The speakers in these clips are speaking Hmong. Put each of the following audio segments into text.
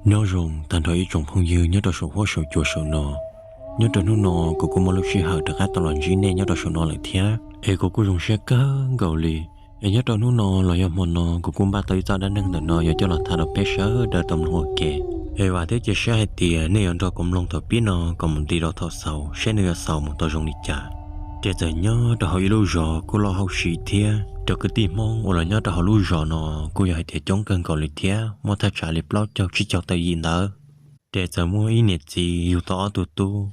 Nyob zoo tag nrho ib tsoom phooj ywg nyob rau saum huab saum cua saum no. Nyob rau hnub no kuv kuj muaj lub sij hawm rov qab tau los ntsib nej nyob rau saum no lawm thiab, es kuv kuj zoo siab kawg nkaus li. Es nyob rau hnub no los yog hmo no kuv kuj npaj tau ib txoj dab neeg ntawm no yuav coj los tham rau peb sawv daws tau mloog ua ke. Es vam thiab cia siab hais tias nej yuav nrog kuv mloog thaum pib no kom mus nti rau thaum xaus saib nws yuav xaus mus tau zoo li cas. Ces txawm nyob rau hauv ib lub zos kuj loj hauj sim thiab, cov kwv tij Hmoob uas los nyob rau hauv lub zos no kuj yog hais tias coob kawg nkaus li thiab, muaj thaj tsam li plaub caug tsib caug tawm yim ntawd. Ces txawm muaj ib niam txiv yug tau ob tug tub.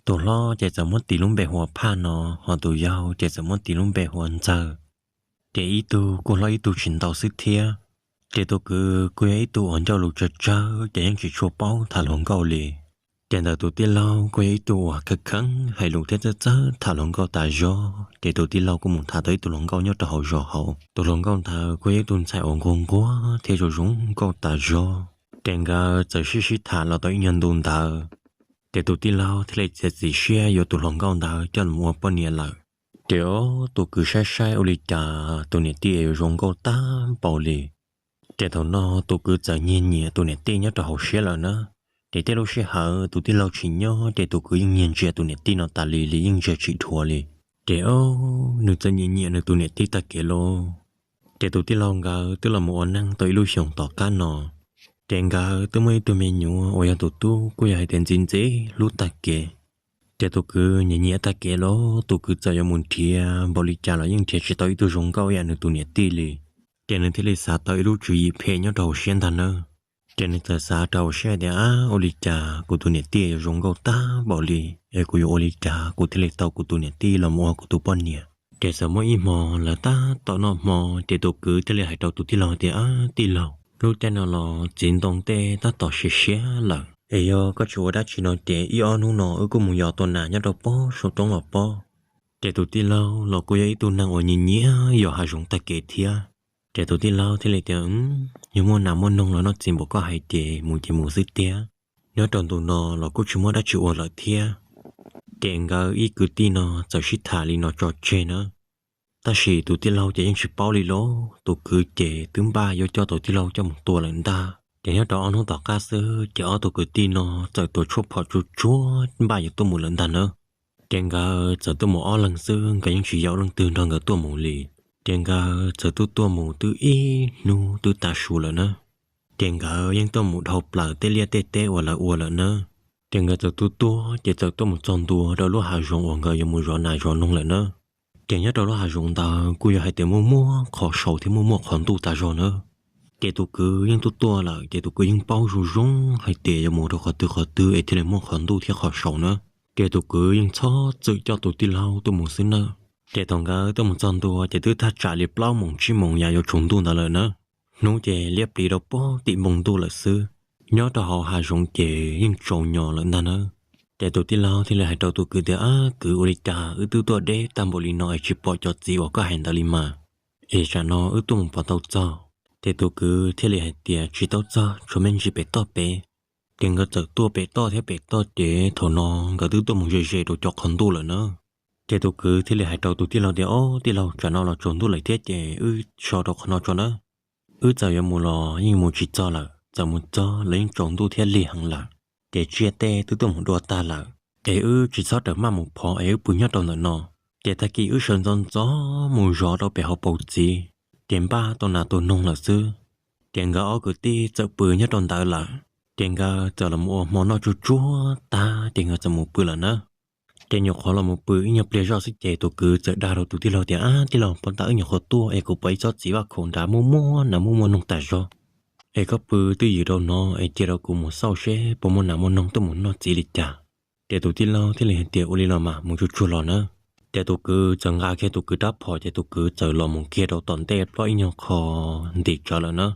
Tus hlob ces txawm muab tis lub npe hu ua Phaj no, ho tus yau ces txawm muab tis lub npe hu ua Ntxawg. Ces ib tug kuj hlob ib tug tsis ntau xwb thiab. Ces tus kwv kuj yog ib tug uas ncauj lus tsawg tsawg ces yeej tsis tshua paub tham hluas nkauj li. Ces ntawm tus tij laug kuj yog ib tug uas kheev kheev hais lus thiab txawj txawj tham hluas nkauj tas zog. Ces tus tij laug kuj mus tham tau ib tug hluas nkauj nyob rau hauv zos hauv. Tus hluas nkauj ntawd kuj yog ib tug ntxhais uas nquag nquag thiab zoo zoo nkauj tas zog. Ces nkawd txawm sib sib tham los tau ib nyuag ntu ntawd, ces tus tij laug thiaj li txiav txim siab yuav tus hluas nkauj ntawd coj los ua poj niam lawm. Ces tus kwv saib saib ua li cas tus niam tij yuav zoo nkauj tag npaum li. Ces thaum no tus kwv txawm nyiag nyiam tus niam tij nyob rau hauv siab lawm na. Ces tej lub sij hawm tus tij laug tsis nyob ces tus kwv yeej nyiag ntsia tus niam tij no tas li li yeej ntsia tsis dhuav li. Ces o, nws txawm nyiam nyiam nws tus niam tij tag kev lauj. Ces tus tij laug nkawd twb los mus ua neej tau ib lub xyoos tom qab no, ces nkawd twb muaj ib tug me nyuam uas yog tus tub kuj yog hais tias ntxim ntxim hlub tag kev. Ces tus kwv nyiam nyiam tag kev los tus kwv txawm yuav mus nrhiav npaum li cas los yeej nrhiav tsis tau ib tug zoo nkauj ib yam nws tus niam tij li. Ces nws thiaj li xav tau ib lub tswv yim phem nyob rau hauv siab ntag nawb. Ces nws txawm xav rau hauv siab tias, ab, ua li cas kuv tus niam tij yuav zoo nkauj tag npaum li, es kuv yuav ua li cas kuv thiaj li tau kuv tus niam tij los mus ua kuv tus poj niam. Ces txawm muaj ib hmo lawv tab tom noj hmo, ces tus kwv thiaj li hais rau tus tij laug tias, ab tij laug, lub caij no los txiv ntoo tej tab tom siav siav lawm, es yog koj tsis ua dab tsi no ces ib ob hnub no wb kuj mus yos tua nas nyob rau pob saum roob los pob. Ces tus tij laug los kuj yog ib tug neeg uas nyiam nyiam yos hav zoov tag kev thiab. Ces tus tij laug thiaj li tias, yog muaj nas muaj noog los noj txiv npaum koj hais ces mus ces mus xwb tiag. Nyob rau ntu no los kuj tsis muaj dab tsi ua lawm thiab. Ces nkawd ib kwv tij no txawm sib tham li no tso tseg na. Tab sis tus tij laug ces yeej tsis paub li lauj, tus kwv ces twb npaj yuav coj tus tij laug coj mus tua lawm ntag. Ces nyob rau ob hnub tom qab xwb ces ob tug kwv tij no txawm tuav tshuaj phom tsuag tsuag npaj yuav tuaj mus lawm ntag nawb. Ces nkawd txawm tuaj mus ob leeg xwb, nkawd yeej tsis yaum leej twg nrog nkawd tuaj mus li. Ces nkawd txawm tuaj tuaj mus twb ib hnub twb tav su lawm na. Ces nkawd yeej tuaj mus dhau plaws tej liaj tej teb uas lawv ua lawm na. Ces nkawd txawm tuaj tuaj ces txawm tuaj mus txog ntua rau lub hav zoov uas nkawd yuav mus zov nas zov noog lawm na. Ces nyob rau lub hav zoov ntawd kuj yog hais tias muaj muaj qhov saud thiab muaj muaj qhov ntuj tas zog na. Ces tus kwv yeej tuaj tuaj lawm ces tus kwv yeej paub zoo zoo hais tias yuav mus rau qhov twg qhov twg es thiaj li muaj qhov ntuj thiab qhov saud na. Ces tus kwv yeej txhob txwm coj tus tij laug tuaj mus xwb na. Ces thaum nkawd tuaj mus txog ntua ces twb thaj tsam li plaub moos tsib moos yam yuav tsaus ntuj ntawd lawm na. Hnub ces liab pliv rau pob tim npoo ntuj lawm xwb. Nyob rau hauv hav zoov ces yeej tsaus nyos lawm ntag na. Ces tus tij laug thiaj li hais rau tus kwv tias, ab kwv, ua li cas wb twb tuaj deb tag npaum li no es tsis pom cov txiv uas koj hais ntawd li mas, es tsam no wb tuaj mus puas tau txog? Ces tus kwv thiaj li hais tias, tsis tau txog, tshuav me ntsis pem toj pem. Ces nkawd txawm tuaj pem toj thiab pem toj ces thaum no nkawd twb tuaj mus ze ze rau cov qhov ntuj lawm na. Ces tus kwv thiaj li hais rau tus tij laug tias, ob tij laug, tsam no los tsaus ntuj lawm thiab ces wb so rau qhov no tso nawb. Wb txawm yuav mus los yeej mus tsis txog lawm, txawm mus txog los yeej tsaus ntuj thiab lig heev lawm. Ces tsiaj tej twb tuaj mus dua tag lawm, es wb tsis txhob rawm maj mus phov es wb pw nyob rau ntawm no. Ces tag kis wb sawv ntxov ntxov mus zov rau pem hauv paus txiv, ces npaj tau nas tua noog lawm xwb. Ces nkawd ob kwv tij txawm pw nyob rau ntawd lawm. Ces nkawd txawm los ua hmo noj tsuag tsuag tag ces nkawd txawm mus pw lawm na. Ces nyuam qhuav los mus pw ib nyuag pliag zoj xwb ces tus kwv txawm dag rau tus tij laug tias, ab tij laug, puag ta wb nyuam qhuav tuaj es kuv pom ib tsob txiv vaj khaum nrad muaj muaj nas muaj muaj noog tas zog, es koj pw twj ywm rau no es cia rau kuv mus xauj seb puas muaj nas muaj noog tuaj mus noj txiv li cas. Ces tus tij laug thiaj li hais tias, ua li los mas mus tsuag tsuag los na. Ces tus kwv txawm nqa kiag tus kwv rab phom ces tus kwv txawm los mus kiag rau tom ntej ploj ib nyuag qho ntim tsawv lawm na.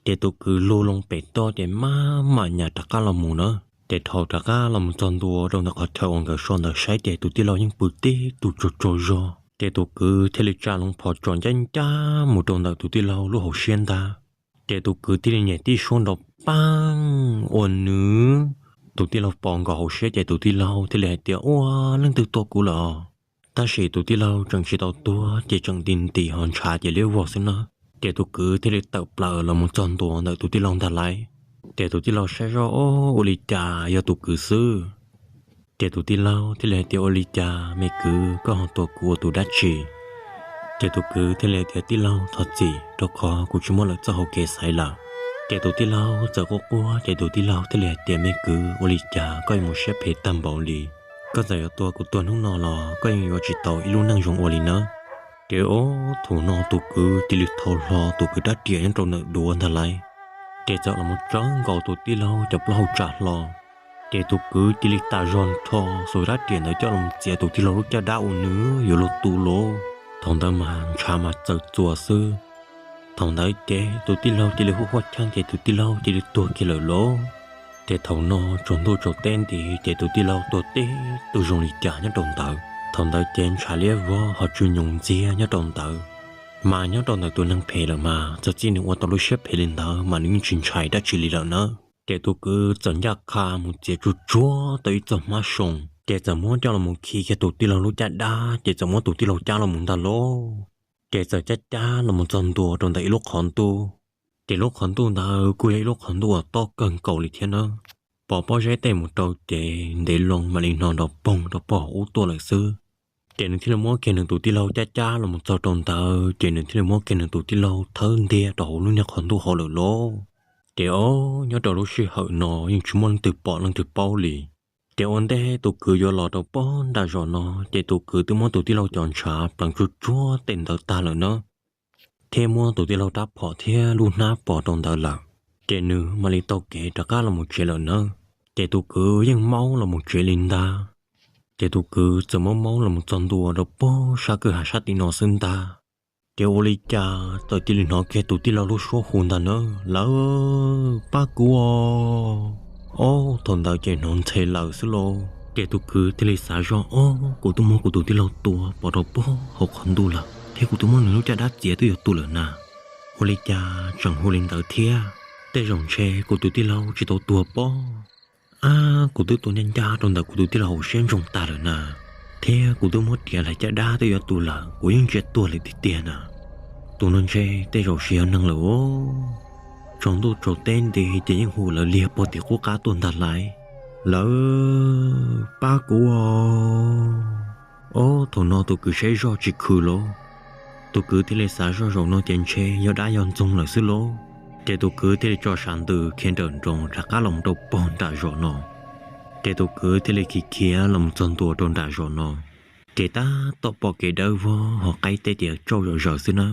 Ces tus kwv lug loo pem toj ces maj mam nyas rov qab los mus na. Ces thaum rov qab los mus txog ntua rau ntawm qhov chaw uas nkawd so ntawd saib ces tus tij laug yeej pw tib tug tsaug tsaug zog. Ces tus kwv thiaj li tsa loo phom tsom ncaj ncaj mus rau ntawm tus tij laug lub hauv siab ntag. Ces tus kwv thiaj li nyem tib suab nrov paab ua nws. Tus tij laug pom nkaus hauv siab ces tus tij laug thiaj li hais tias, ua, leej twg tua kuv lawm? Tab sis tus tij laug tseem tsis tau tuag ces tseem nti nti ho ntshav ces liab vog xwb na. Ces tus kwv thiaj li tawm plaws los mus txog ntua ntawm tus tij laug ntag lauj. Ces tus tij laug saib zoj, Ob, ua li cas yog tus kwv xwb? Ces tus tij laug thiaj li hais tias, Ua li cas me kwv, koj ho tua kuv ua tus dab tsi? Ces tus kwv thiaj li hais tias, Tij laug thov txim, rau qhov kuv tsis muaj lawv txoj hau kev xaiv lawm. Ces tus tij laug txawm quaj quaj, ces tus tij laug thiaj li hais tias, Me kwv, ua li cas koj yuav mus siab phem tag npaum li? Koj txawm yuav tua kuv tuag hnub no los koj yeej yuav tsis tau ib lub neej zoo ua li nawb. Ces ob, thaum no tus kwv cia li thau hlo tus kwv rab riam nyob rau ntawm duav ntag lauj. Ces txawm los mus tsawv nkaus tus tij laug cov plaub hau tsa hlo. Ces tus kwv cia li tas zog nrho, xuas rab riam ntawd coj los txiav tus tij laug lub caj dab uas nws yuav luag tu lauj. Thaum ntawd mas ntshav mas txawm txuas xwb. Thaum ntawd ces tus tij laug cia li hu huaj cheej, ces tus tij laug cia li tuag kiag lawm lauj. Ces thaum no tsaus ntuj tsaus teb nti, ces tus tij laug tuag tib tug zoo li cas nyob rau ntawd. Thaum ntawd ces ntshav liab vog ho tsw nyoos ntxiag nyob rau ntawd. Mas nyob rau ntawm tus neeg phem lawm mas txog txij nws ua tau lub siab phem li ntawd mas nws yeej tsis ntshai dab tsi li lawm na. Ces tus kwv txawm ncaj qha mus txiav tsuj tsuag tau ib txoj hmab soo, ces txawm muab coj los mus khi kiag tus tij laug lub caj dab, ces txawm muab tus tij laug cab los mus ntag lauj. Ces txawm cab cab los mus txog ntua rau ntawm ib lub qhov ntuj. Ces lub qhov ntuj ntawd kuj yog ib lub qhov ntuj uas tob kawg nkaus li thiab na. Pom pob zeb tej mus rau ces ntev loo mam li hnov nrov poog rau pog ub tuaj lawm xwb. Ces nws thiaj li muab kiag nws tus tij laug cab cab los mus txog rau ntawd, ces nws thiaj li muab kiag nws tus tij laug thawb ntiag rau hauv lub niag qhov ntuj hauv lawm lauj. Ces ob, nyob rau lub sij hawm no yeej tsis muaj leej twg pom leej twg paub li. Ces ua ntej tus kwv yuav los rau pog nram zos no, ces tus kwv twb muab tus tij laug cov ntshav pleev tsuj tsuag tej ntawd tag lawm na, thiab muab tus tij laug rab phom thiab lub hnab pov rau ntawd lawm. Ces nws mam li taug kev rov qab los mus tsev lawm nawb. Ces tus kwv yeej maub los mus tsev li ntag. Ces tus kwv txawm maub maub los mus txog ntua rau pog sab kwj ha sab tim no xwb ntag. Ces ua li cas txawm cia li hnov kiag tus tij laug lub suab hu ntag na, Lawv, pab kuv os! Ob, thaum ntawd ces hnov ntxhe lawm xwb lauj. Ces tus kwv thiaj li xav zoj, Ob, kuv twb muab kuv tus tij laug tua pov rau pog hauv qhov ntuj lawm, thiab kuv twb muab nws lub caj dab txiav twb yuav tu lawm na. Ua li cas tseem hu li ntawd thiab? Tej zaum ntshe kuv tus tij laug tsis tau tuag pob. Ab, kuv twb tua ncaj ncaj rau ntawm kuv tus tij laug hauv siab ntsoog tag lawm na, thiab kuv twb muab riav hlais caj dab twb yuav tu lawm, kuv yeej ntsia tuag lawm tiag tiag na. Tus no ntshe tej zaum tsis yog neeg lawm os. Tsaus ntuj tsaus teb nti ces yeej hu lawv liag puag tim qub qab tuaj ntag lauj, Lawv, pab kuv os! Ob, thaum no tus kwv saib zoj tsis khwv lauj. Tus kwv thiaj li xav zoj, Zaum no ces ntshe yog dab yog ntxoog lawm xwb lauj. Ces tus kwv thiaj li tso sam ntws khiav nrawm nroos rov qab los mus rau pog nram zos no. Ces tus kwv thiaj li khiav khiav los mus txog ntua rau nram zos no. Ces tab tom pom kev dawb vog ho qaib tej tias tsauj zom zaws xwb na.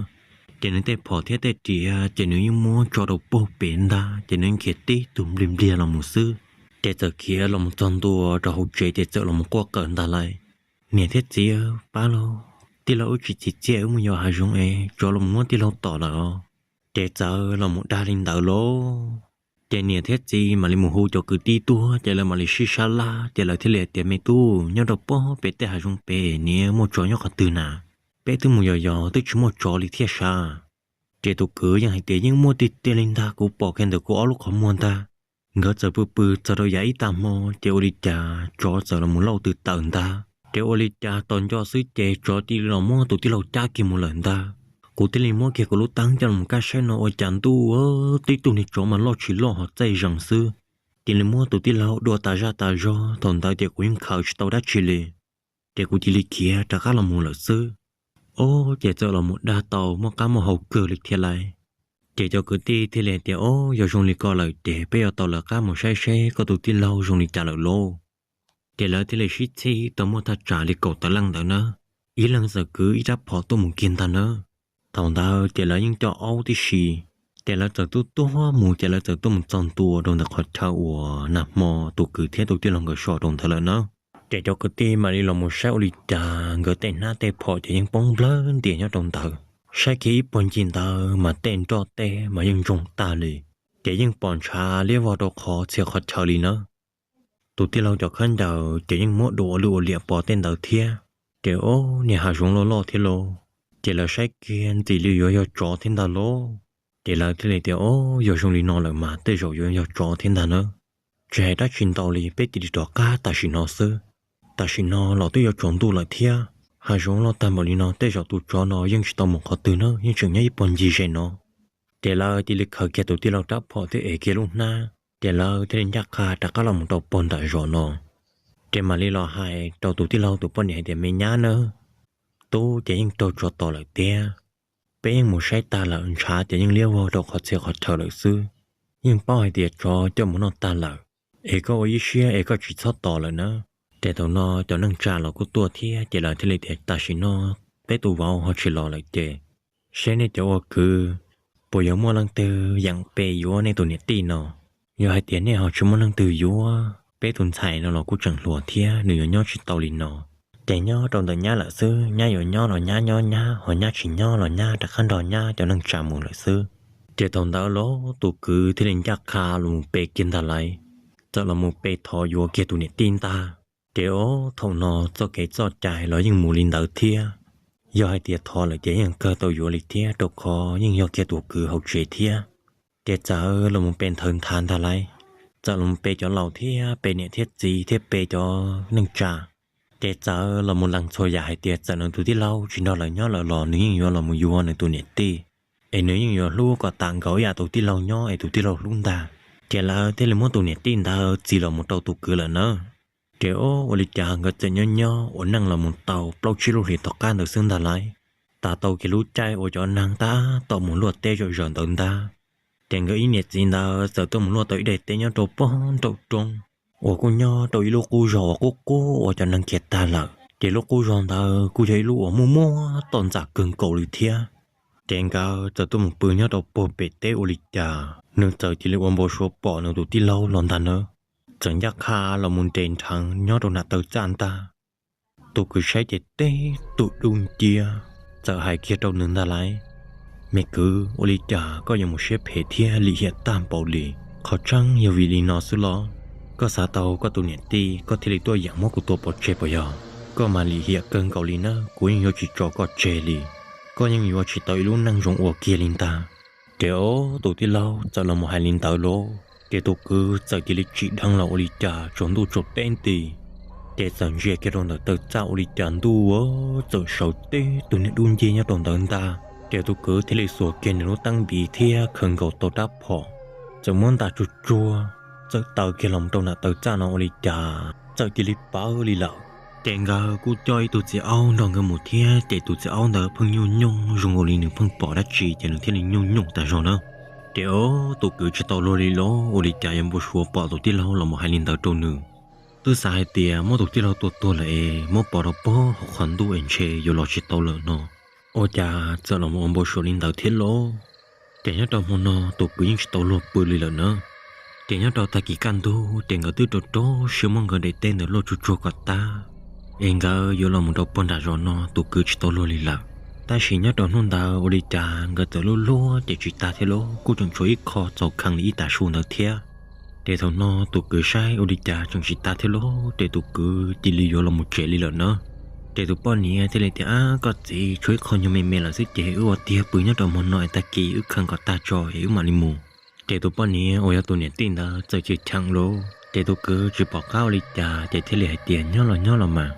Ces nws tej phom thiab tej riam ces nws yeej muab tso rau pog pem ntag, ces nws yeej khiav tib tug npliag npliag los mus xwb. Ces txawm khiav los mus txog ntua rau hauv tsev ces txawm los mus quaj qawm ntag lauj, Niam thiab txiv, pab lauj! Tij laug wb tsis txim txiaj, wb mus yos hav zoov es tsov los mus muab tij laug tom lawm os. Ces txawm los mus dag li ntawd lauj. Ces niam thiab txiv mam li mus hu cov kwv tij tuaj, ces lawv mam li sib sab laj, ces lawv thiaj li hais tias, Me tub, nyob rau pog pem tej hav zoov pem niag muaj tsov nyob qhov twg na? Peb twb mus yos yos twb tsis muaj tsov li thiab sav. Ces tus kwv yeej hais tias, Yeej muaj tiag tiag li ntag, kuv pom kiag ntawm kuv ob lub qhov muag ntag. Nkawd txawm pw pw txog rau yav ib tag hmo, ces ua li cas tsov txawm los mus lauj tw tawm ntag. Ces ua li cas tos nco xwb ces tsov cia li los muab tus tij laug cab kiag mus lawm ntag. Kuv thiaj li muab kiag kuv lub teeb coj los kaj saib no ua cas ntuj, tib tug niag tsov mas loj tsis loj ho txaij zees xwb. Cia li muab tus tij laug dua tas zaj tas zog, thaum ntawd ces kuv yeej khaws tsis tau dab tsi li. Ces kuv cia li khiav rov qab los mus lawm xwb. Ob, ces txawm los mus dag tau muaj qab muaj hau kawg li thiab lauj. Ces cov kwv tij thiaj li hais tias, Ob, yog zoo li ko lawm ces peb yuav tau lawv qab mus saib seb koj tus tij laug zoo li cas lawm lauj. Ces lawv thiaj li sib txhib tau muaj thaj tsam li kaum tawm leej ntawd na, ib leeg txawm kwv ib rab phom tuaj mus kiag ntag na. Thaum ntawd ces lawv yeej coj aub tib si, ces lawv txawm tuaj tuaj mus, ces lawv txawm tuaj mus txog ntua rau ntawm qhov chaw uas nag hmo tus kwv thiab tus tij laug nkawd so rau ntawd lawm na. Ces cov kwv tij mam li los mus saib ua li cas nkawd tej hnab tej phom ces yeej poob nplawg ntias nyob rau ntawd. Saib kiag ib puag ncig ntawd mas tej nroj tej mas yeej ntsoog tag li, ces yeej pom ntshav liab vog rau qhov txhia qhov chaw li na. Tus tij laug cov khaub ncaws ces yeej muab dua ua lwj ua liam pov tej ntawd thiab. Ces ob, niag hav zoov loj loj thiab lauj, ces lawv saib kiag ntxim li yuav yog tsov thiab ntag lauj. Ces lawv thiaj li tias, Ob, yog zoo li no lawm mas tej zaum yuav yog tsov thiab ntag na. Tsis hais dab tsi ntau li, peb cia li rov qab tam sim no xwb. Tam sim no los twb yuav tsaus ntuj lawm thiab, hav zoov loj tag npaum li no tej zaum tus tsov no yeej tsis tau mus qhov twg na, yeej tseem nyob ib puag ncig ze no. Ces lawv cia li khaws kiag tus tij laug rab phom thiab ev kiag lub hnab, Ces lawv thiaj li ncaj qha rov qab los mus rau pog nram zos no. Ces mam li los hais rau tus tij laug tus poj niam hais tias, me nyab nawb, tub ces yeej raug tso tos lawm thiab. Peb yeej mus saib tag lawm, ntshav ces yeej liab vog rau qhov txhia qhov chaw lawm xwb. Yeej paub hais tias tsov coj mus noj tag lawm, es koj ua ib siab es koj tsis txhob tos lawm nawb. Ces thaum no cov neej tsa los kuj tuaj thiab, ces lawv thiaj li tias, tam sim no peb tus vauv ho tsis los lawm ces seb nej cov ua kwv puas yuav muaj leej twg yeem pe yuav nej tus niam tij no. Yog hais tias nej ho tsis muaj leej twg yuav, peb tus ntxhais no los kuj tseem hluas thiab, nws yuav nyob tsis tau li no. Ces nyob rau ntawm nyab lawm xwb, nyab yuav nyob los nyab nyob nyab, ho nyab tsis nyob los nyab rov qab nrog nyab cov neej tsa mus lawm xwb. Ces thaum ntawd los tus kwv thiaj li ncaj qha los mus pe kiag ntag lauj, txawm los mus pe thov yuav kiag tus niam tij ntag. Ces ob thaum no txoj kev txoj cai los yeej mus li ntawd thiab. Yog hais tias thov lawm ces yeej kawg tau yuav li thiab, rau qhov yeej yog kiag tus kwv hauv tsev thiab. Ces txawm los mus pe nthawv nthav ntag lauj, txawm los mus pe cov laus thiab pe niam thiab txiv thiab pe cov neej tsa. Ces txawm los mus lees txhua yam hais tias txawm nws tus tij laug tsis nrog lawv nyob lawm los nws yeej yuav los mus yuav nws tus niam tij, es nws yeej yuav hlub kom tas nkaus ib yam tus tij laug nyob es tus tij laug hlub ntag. Ces lawv thiaj li muab tus niam tij ntawd txis los mus rau tus kwv lawm na. Ces ob ua li cas nkawd txawm nyob nyob ua neej los mus tau plaub tsib lub hlis tom qab ntawd xwb ntag lauj, tas tau kiag lub caij uas cov neeg tab tom mus luaj teb zom zaws ntawd ntag. Ces nkawd ib niam txiv ntawd txawm tuaj mus luaj tau ib daim teb nyob rau pog nraum roob uas kuj nyob rau ib lub qub zos uas qub qub uas cov neeg khiav tag lawm. Ces lub qub zos ntawd kuj yog ib lub uas muaj muaj toj ntxas kawg nkaus li thiab. Ces nkawd txawm tuaj mus pw nyob rau puag pem teb ua li cas nws txawm cia li ua npau suav pom nws tus tij laug los ntag na. Txawm ncaj qha los mus nres nrheev nyob rau nram taw txaj ntag. Tus kwv saib ces teb tus dub nciab txawm hais kiag rau nws ntag lauj, me kwv, ua li cas koj yuav mus siab phem thiab lim hiam tag npaum li? Qhov tseeb yog vim li no xwb los? Koj xav tau koj tus niam tij koj thiaj li tuaj yeem muab kuv tua pov tseg puas yog? Koj mas lim hiam kawg nkaus li na, kuv yeej yuav tsis tso koj tseg li. Koj yeej yuav tsis tau ib lub neej zoo ua kiag li ntag. Ces ob tus tij laug txawm los mus hais li ntawd lauj, ces tus kwv txawm cia li tsim dheev los ua li cas tsaus ntuj tsaus teb nti. Ces txawm ntsia kiag rau ntawm taw txaj ua li cas ntuj txawm sawv teb tus niag dub nciab nyob rau ntawd ntag. Ces tus kwv thiaj li xuas kiag nws lub teeb npiv thiab khaws nkaus tau rab phom, txawm muab nta tsuag tsuag, txawm taws kiag los rau nram taw txaj no ua li cas txawm cia li pawv li lawm. Ces nkawd kuj coj ib tug txiv aub nrog nkawd mus thiab, ces tus txiv aub ntawd pheej nyuj nyooj zoo nkaus li nws pheej pom dab tsi ces nws thiaj li nyuj nyooj tas zog na. Ces ob tus kwv tsis tau luag li lauj, ua li cas yuav npau suav pom tus tij laug los mus hais li ntawd rau nws. Twb xav hais tias muab tus tij laug tua tuag lawm es muab pov rau puag hauv qhov ntuj es ntshe yuav los tsis tau lawm no, ua cas txawm los mus ua npau suav li ntawd thiab lauj? Ces nyob rau hmo no tus kwv yeej tsis tau luag pw li lawm na. Ces nyob rau tag kis kaj ntug ces nkawd twb rau rau siab muab nkawd daim teb ntawd luaj tsuag tsuag kom tag, es nkawd yuav los mus rau puag nram zos no tus kwv tsis tau luag li lawm. Tab sis nyob rau hnub ntawd ua li cas nkawd txawm luaj luaj ces tsis tag thiab lauj, kuj tseem tshuav ib qho txaus kheev li ib tav su ntawd thiab. Ces thaum no tus kwv saib ua li cas tseem tsis tag thiab lauj, ces tus kwv cia li yuav los mus tsev li lawm na. Ces tus poj niam thiaj li tias, ab, koj txiv, tshuav ib qho nyuag me me lawm xwb ces wb ua tiag pw nyob rau hmo no es tag kis wb kheev kom tag tso es wb mam li mus. Ces tus poj niam uas yog tus niam tij ntawd txawm chim cheem lauj, ces tus kwv tsis pom qab ua li cas ces thiaj li hais tias, nyob los nyob los mas.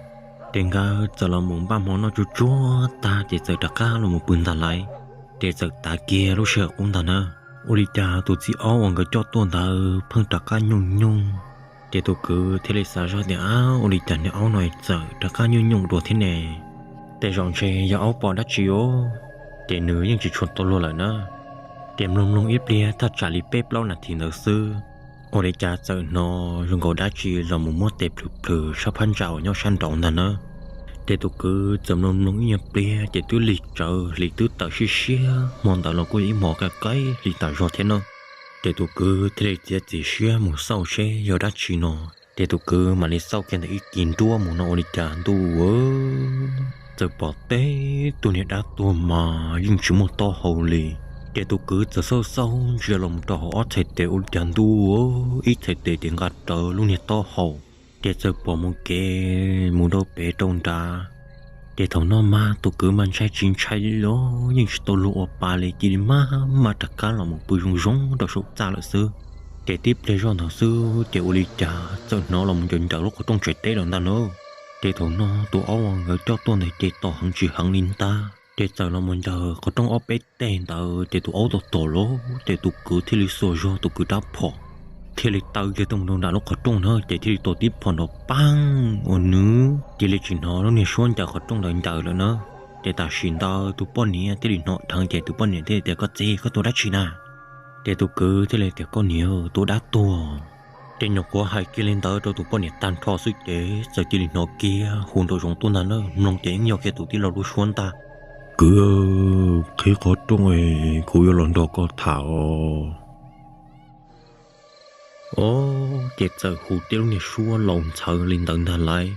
Ces nkawd txawm los mus npaj hmo noj tsuag tsuag tag ces txawm rov qab los mus pw ntag lauj. Ces txawm tav kiag lub sij hawm qub ntag na, ua li cas tus txiv aub uas nkawd coj tuaj ntawd pheej rov qab nyuj nyooj. Ces tus kwv thiaj li xav zoj tias, ab, ua li cas niag aub no txawm rov qab nyuj nyooj dua thiab ne? Tej zaum ntshe yog aub pom dab tsi os. Ces nws yeej tsis tshua tau luag lawm na. Ces mloog mloog ib pliag thaj tsam li peb plaub nas this ntawd xwb, ua li cas txawm hnov zoo nkaus dab tsi los mus muab tes plhws plhws sab phab ntsa uas nyob sab nraud ntag na. Ces tus kwv txawm mloog mloog ib nyuag pliag ces twb lig tsawv hli twb tawm siab siab, hmo ntawd los kuj yog ib hmos qaij qaij hli tas zog thiab na. Ces tus kwv thiaj li txiav txim siab mus xauj seb yog dab tsi no. Ces tus kwv mam li xauj kiag ntawm ib kis nruab mus no ua li cas ntuj, txawm pom teb tus niag dab tuag mas yeej tsis muaj taub hau li. Ces tus kwv txawm xauj xauj ntsia los mus rau hauv ob txhais tes ua li cas ntuj, ib txhais tes ces nqa rawv lub niag taub hau. Ces txawm pom mus kev mus rau pem rau nrad. Ces thaum no mas tus kwv mas ntshai tsis ntshai li los yeej tsis tau luag ua pa li, cia li maj mam rov qab los mus pw zoo zoo rau saum txaj lawm xwb. Ces tib pliag zoj ntawd xwb ces ua li cas txawm hnov los mus ncaws ncaws lub qhov rooj tsev teb lawm ntag na. Ces thaum no tus aub uas nkawd coj tuaj ntawd ces tom heev tsis heev li ntag, ces txawm los mus ncaws qhov rooj ob peb teg ntawd ces tus aub tom tom lauj, ces tus kwv thiaj li xuas zog tus kwv rab phom, thiaj li taw kiag tuaj mus rau nram lub qhov rooj na, ces thiaj li tua tib phom nrov paab uas nws cia li tsis hnov lub niag suab ncaws qhov rooj ntawd ncaws lawm na. Ces tam sim ntawd tus poj niam thiaj li hnov dheev, ces tus poj niam thiaj li tias, Koj txiv, koj tua dab tsi na? Ces tus kwv thiaj li tias, Koj niam, tua dab tuag. Ces nyuam qhuav hais kiag li ntawd rau tus poj niam tag nrho xwb ces txawm cia li hnov kiag hu nraum zoov tuaj ntag na, mloog ces yeej yog kiag tus tij laug lub suab ntag. Kwv, qhib qhov rooj es kuv yuav los nrog koj tham os. Os, ces txawm hu tib lub niag suab laus ntxhawv li ntawd ntag lauj.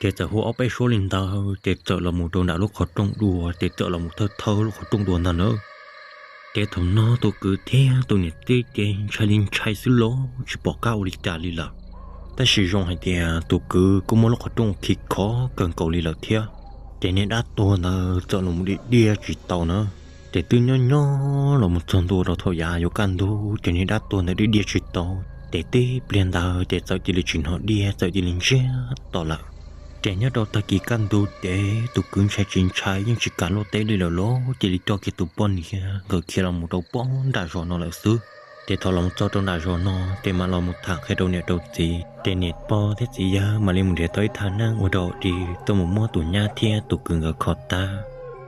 Ces txawm hu ob peb suab li ntawd ces txawm los mus rau nram lub qhov rooj dua, ces txawm los mus thawj thawj lub qhov rooj dua ntag na. Ces thaum no tus kwv thiab tus niam tij ces ntshai li ntshai xwb los tsis pom qab ua li cas li lawm. Tab sis zoo hais tias tus kwv kuj muab lub qhov rooj khi khov kawg nkaus li lawm thiab. Ces niag dab tuag ntawd txawm los mus diaj diaj tsis tau na. Ces twb nyob nyob los mus txog ntua rau thaum yav yuav kaj ntug ces niag dab tuag ntawd diaj diaj tsis tau. Ces tib pliag ntawd ces txawm cia li tsis hnov diaj, txawm cia li ntsiag to lawm. Ces nyob rau tag kis kaj ntug ces tus kwv ntshai tsis ntshai yeej tsis kam luaj teb li lawm los cia li coj kiag tus poj niam nkawd khiav los mus rau pem nram zos no lawm xwb. Ces thaum los txog rau nram zos no ces mam los mus tham qhia rau niam rau txiv, ces niam pog thiab txiv yawg mam li mus nrhiav tau ib thaj neeb ua rau di tuaj mus muab tus nyab thiab tus kwv nkawd kho tag.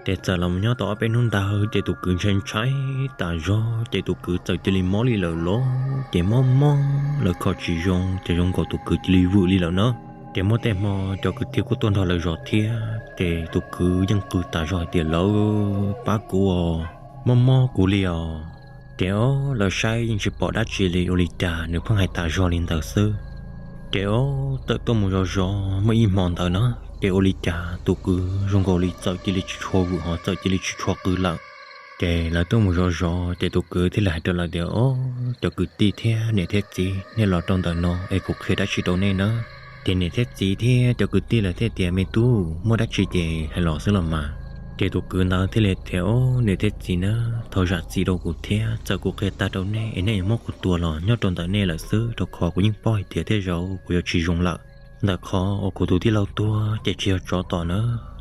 Ces txawm los nyob tau ob peb hnub ntawd ces tus kwv ntshai ntshai tas zog ces tus kwv txawm cia li mob li lawm los ces mob mob lawv kho tsis zoo ces zoo nkaus tus kwv cia li vwm li lawm na. Ces muaj tej hmo cov kwv tij kuj tuaj nrog lawv zov thiab ces tus kwv yeej qw tas zog hais tias, Lawv pab kuv os, mob mob kuv li os. Ces ob lawv saib yeej tsis pom dab tsi li, ua li cas nws pheej hais tas zog li ntawd xwb. Ces ob txawm tuaj mus zov zov muaj ib hmo ntawd na, ces ua li cas tus kwv zoo nkaus li txawm cia li tsis tshua vwm ho txawm cia li tsis tshua qw lawm. Ces lawv tuaj mus zov zov ces tus kwv thiaj li hais rau lawv tias, Ob, cov kwv tij thiab niam thiab txiv, nej los rau ntawm no es kuv qhia dab tsi rau nej na. Ces niam thiab txiv thiab cov kwv tij lawv thiaj tias, Me tub, muaj dab tsi ces hais los xwb los mas. Ces tus kwv ntawd thiaj li tias, Ob, niam thiab txiv na, thov zam txim rau kuv thiab, txawm kuv qhia tag rau nej es nej yuav muab kuv tua los nyob rau ntawm nej lawm xwb, rau qhov kuv yeej paub hais tias tej zaum kuv yuav tsis zoo lawm. Ntawm qhov uas kuv tus tij laug tuag ces tsis yog tsov tom na,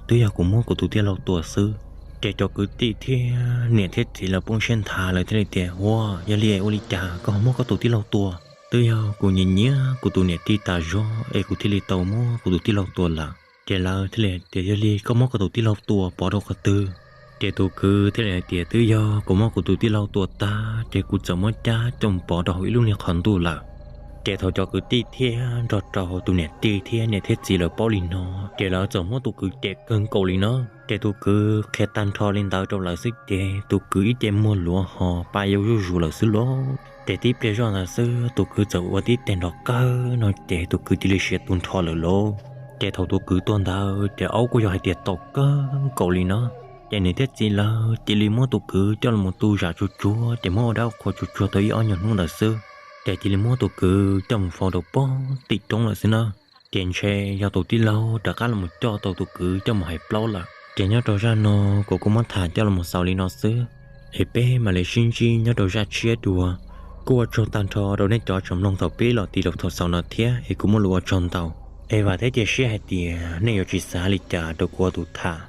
twb yog kuv muab kuv tus tij laug tua xwb. Ces cov kwv tij thiab niam thiab txiv lawv poob siab nthav lawv thiaj li tias, Ua, yog li ua li cas koj ho muab koj tus tij laug tua? Twb yog kuv nyiam nyiam kuv tus niam tij tas zog es kuv thiaj li tau muab kuv tus tij laug tua lawm. Ces lawv thiaj li tias, Yog li koj muab koj tus tij laug tua pov rau qhov twg? Ces tus kwv thiaj li hais tias, Twb yog kuv muab kuv tus tij laug tua tag ces kuv txawm muab cab coj mus pov rau hauv ib lub niag qhov ntuj lawm. Ces thaum cov kwv tij thiab nrog rau tus niam tij thiab niam thiab txiv lawv paub li no, ces lawv txawm muab tus kwv cem kawg nkaus li no. Ces tus kwv qhia tag nrho li ntawd rau lawv xwb ces tus kwv ib ce muag luav ho pa yau zuj zus lawm xwb lauj. Ces tib pliag zoj ntawd xwb tus kwv txawm ua tib teg nrov qawg no ces tus kwv cia li siav tu nrho lawm lauj. Ces thaum tus kwv tuag ntawd ces aub kuj yog hais tias tau kawg nkaus li no. Ces niam thiab txiv lawv cia li muab tus kwv coj los tu zam tsuag tsuag ces muab ua dab qhua tsuag tsuag tau ib ob nyuag hnub ntawd xwb, ces cia li muab tus kwv coj mus faus rau pem tim roob lawm xwb na. Ces ntshe yog tus tij laug rov qab los coj tau tus kwv coj mus hais plaub lawm. Ces nyob rau zaj no kuv kuj muab tham coj los xaus li no xwb, es peb mam li sib ntsib nyob rau zaj tshiab dua. Kuj ua tsaug tag nrho rau nej cov tseem mloog thaum pib los txog rau thaum xaus no thiab es kuv muaj lus ua tsaug ntau. Es vam thiab cia siab hais tias nej yuav tsis xav li cas rau kuv ua tus tham.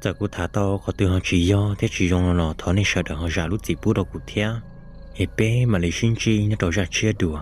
Txawm kuv tham tau qhov twg ho tsis yog thiab tsis zoo los thov nej sawv daws ho zam lub txim pub rau kuv thiab, es peb mam li sib ntsib nyob rau zaj tshiab dua.